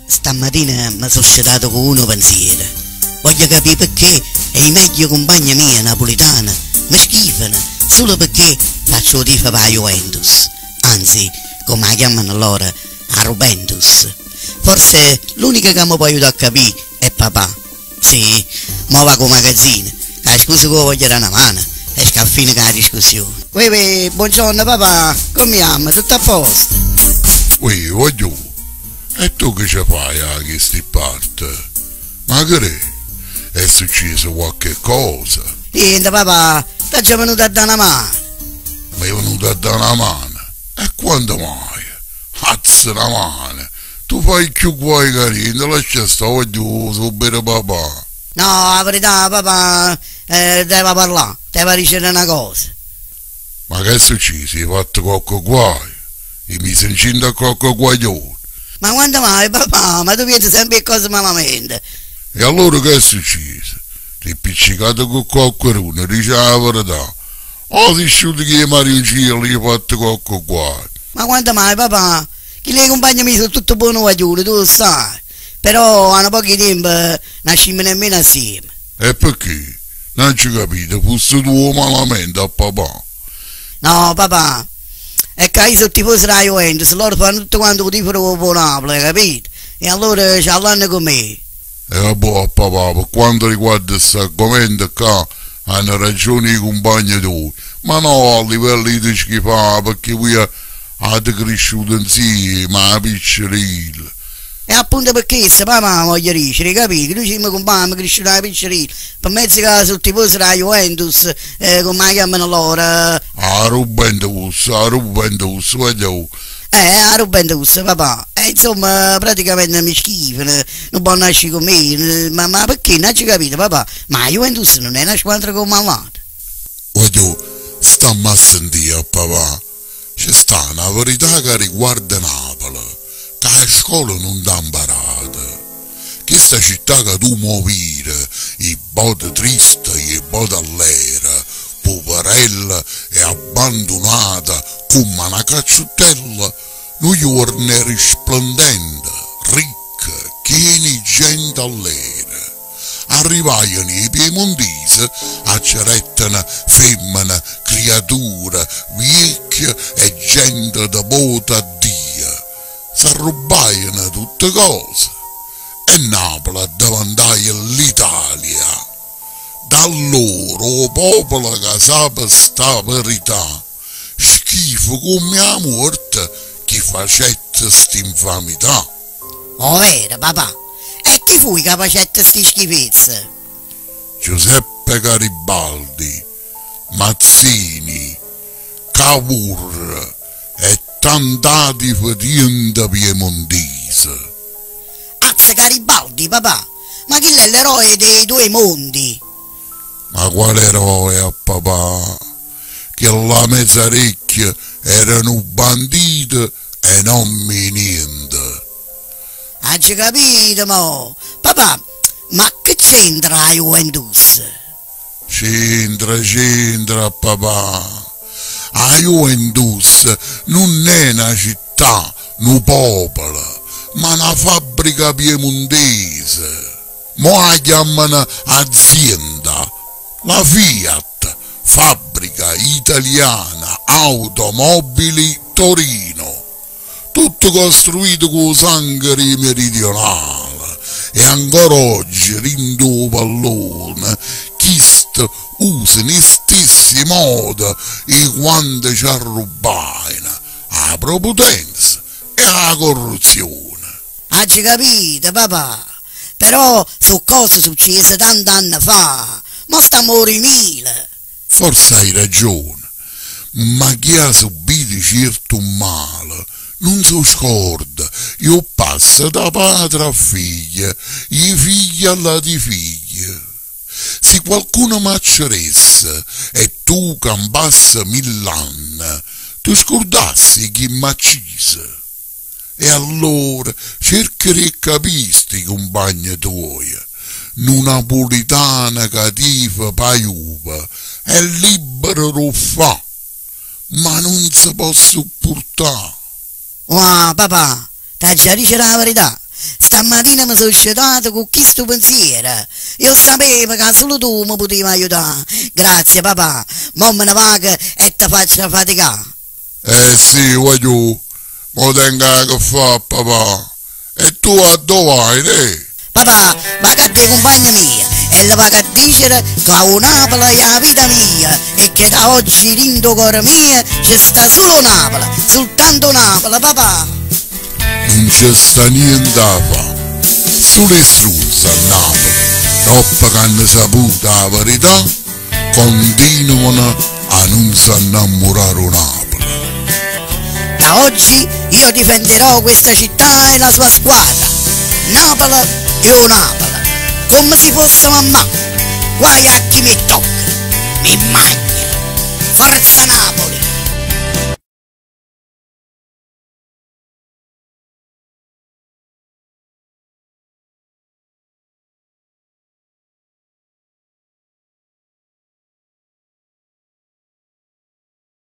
Stammatina me so' scetato cu unu pensiero. Voglio capì pecché 'e meglio cumpagne mie napulitane me schifano sulo pecché faccio 'o tifo p' 'a Juventus, anzi, comme 'a chiammano loro, 'a Rubentus. Forse l'unico ca me po' aiutà a capì è papà. Sì, mo vaco 'o magazzino, cu 'a scusa ca 'o voglio dà na mano e scaffino cu 'a discussione. Uè uè, buongiorno papà, comme jammo, tutto a posto? Uè, guagliù, e tu che ce fai 'a chesti parte? Ma che d'è? È succieso quacche cosa? Niente papà, t'aggio venuto a dà na mano. M'hai venuto a dà na mano? E quando maje? Azz na mano! Tu fai cchiù guai ca niente, lascia sta guagliù, so bene papà. No, 'a verità, papà, t'eva parlà, t'eva dicere na cosa. Ma che è succieso, 'e fatto cocche guaio? 'E miso incinta a cocche guaglione? Ma quando mai, papà, ma tu pienze sempe 'e cose malamente. E allora che è succieso? T'he appiccicato cu coccheruno, dice 'a verità. O si sciuto cu 'e mariuncielle e 'e fatto cocche guaio? Ma quando mai, papà, Chille 'e cumpagne mieje so' tutte buone guagliune, tu 'o ssaje. Però 'a nu poco 'e tiempo n'ascimmo nemmeno assieme. E pecché? N'aggio capito, fusse tu 'o malamente a papà? No, papà, è ca io so' tifoso d' 'a Juventus, loro fanno tutte quante 'o tifo p' 'o Napule, 'e capito? E allora ce l'hanno cu me. E vabbuò a papà, pe quanto riguarda st'argomento ccà hanno ragione 'e cumpagne tuoje, ma no a livello 'e te schifà pecché vuje Ate crisciuto 'nzieme 'a piccerillo. E appunto pe chesto, papà, voglio dicere, 'e capito, che nuje simmo cumpagne, ammo crisciuto 'a piccerillo, pe mezzo ca so' tifoso d' 'a Juventus, comme 'a chiammano loro. 'a Rubentus, 'a Rubentus, guagliò. 'A Rubentus, papà. E insomma, praticamente me schifano, nun vonno ascì cu me, ma ma pecché? N'aggio capito, papà, ma 'a Juventus nun è na squadra comme a ll'ate? Guagliò, stamme a sentì a papà. Ce sta na verità ca riguarda Napule, ca 'a scola nun t'ha 'mparato. Chesta città ca tu mo vire, 'e bote triste e 'e bote allera, puverella e abbandunata comm'a na cacciuttella, nu juorno era splendente, ricca, chiena 'e gente allera. Arrivajeno 'e piemontise, acceretteno femmene, criature, viecchie e gente devota a Dio. S'arrubbajeno tutte cose e Napule addeventaje l'Italia. Da allora 'o popolo ca sape 'sta verità, schifa comme 'a muorte chi facette 'st'infamità. Overo, papà? E chi fuje ca facette sti schifezze? Giuseppe Garibaldi, Mazzini, Cavour e tant'ati fetiente piemontise. Azz Garibaldi, papà! Ma chillo è l'eroe dei due mondi! Ma quale eroe a papà? Chella meza recchia era nu bandito e n'ommo 'e niente. Aggio capito mo! Papà, ma che c'entra 'a Juventus? C'entra, c'entra, papà. 'A Juventus nun è na città, nu popolo, ma na fabbrica piemuntese. Mo 'a chiammano azienda, la Fiat, Fabbrica Italiana Automobili Torino. Tutto costruito cu 'o sanghe d' 'e meridionale e ancora oggi dint' 'o pallone chiste usano 'e stessi mode 'e quando ce arrubbajeno 'a preputenza e 'a corruzione. Aggio capito, papà, però so' cose succiese tant'anne fa, mo stammo 'o duimila. Forse hai ragione, ma chi ha subito ciertu mmale nun s' 'o scorda e 'o ppassa da padre a figlie e 'e figlie a ll'ati figlie. Si qualcuno m'acceresse e tu campasse mill'anne, te scurdasse 'e chi m'ha acciso. E allora cerca d' 'e capì sti cumpagne tuoje, nu napulitano ca tifa p' 'a Juve è libbero d' 'o ffà. Ma nun se po' suppurtà! Uà, papà, t'aggia dicere 'a verità, stammatina me so' scetato cu chistu pensiero, e 'o ssapevo ca sulo tu me putive aiutà. Grazie, papà, mo me ne vaco e te faccio faticà. Eh sì, guagliù, mo tengo 'a che fà, papà. E tu addò vai, neh? Papà, vaco add' 'e cumpagne mie e lle vaco a dicere ca 'o Napule è 'a vita mia e che da oggi dint' 'o core mio ce sta sulo 'o Napule, sultanto 'o Napule, papà! Nun ce sta niente 'a fà, sulo 'e strunze a Napule, doppo c'hanno saputo 'a verità, continuano a nun s'annammurà d' 'o Napule. Da oggi io difenderò questa città e la sua squadra. Napule è 'o Napule, comme si fosse mammà. Guai a chi me tocca, me magna. Forza Napoli!